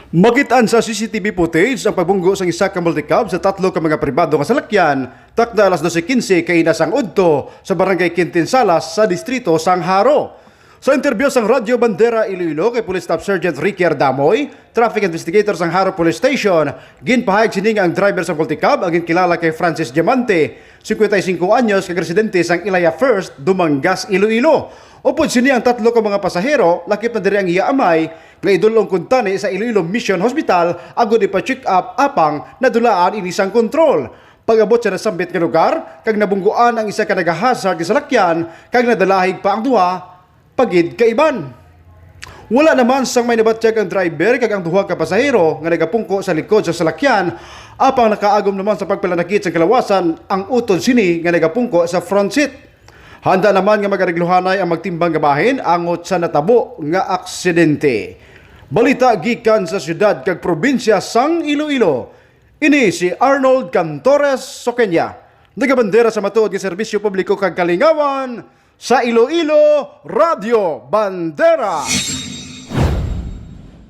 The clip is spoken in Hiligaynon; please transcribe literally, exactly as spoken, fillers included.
Makit-an sa C C T V footage ang pagbunggo sang isa ka multicab sa tatlo ka mga pribado nga salakyan, takna alas dose quince kaina sang udto sa Barangay Quintin Salas sa distrito sang Jaro. Sa interview sang Radyo Bandera Iloilo kay Police Staff Sergeant Ricky Ardamoy, traffic investigator sang Jaro Police Station, ginpahayag sini nga ang driver sang multicab ang ginkilala kay Francis Diamante, singkwenta y singko anyos, kag residente sang Ilaya First, Dumangas, Iloilo. Upod sini ang tatlo ka mga pasahero, lakip na diri ang iya amay, nga idul-ong kuntani sa Iloilo Mission Hospital agod ipa-check up apang nadulaan ini sang kontrol. Pag-abot sa nasambit nga lugar, kag nabungguan ang isa ka nagahazard nga salakyan, kag nadalahig pa ang duha pa gid ka iban. Wala naman sang may nabatyag ang driver kag ang duha ka pasahero nga nagapungko sa likod sa salakyan, apang nakaagom naman sa pagpalanakit sa kalawasan ang utod sini nga nagapungko sa front seat. Handa naman nga mag-aregluhanay ang magtimbang nga bahin angot sa natabo nga aksidente. Balita gikan sa siyudad kag probinsya sang Iloilo. Ini si Arnold Cantores Soqueña, nagabandera sa matuod nga serbisyo publiko kag kalingawan sa Iloilo, Radyo Bandera.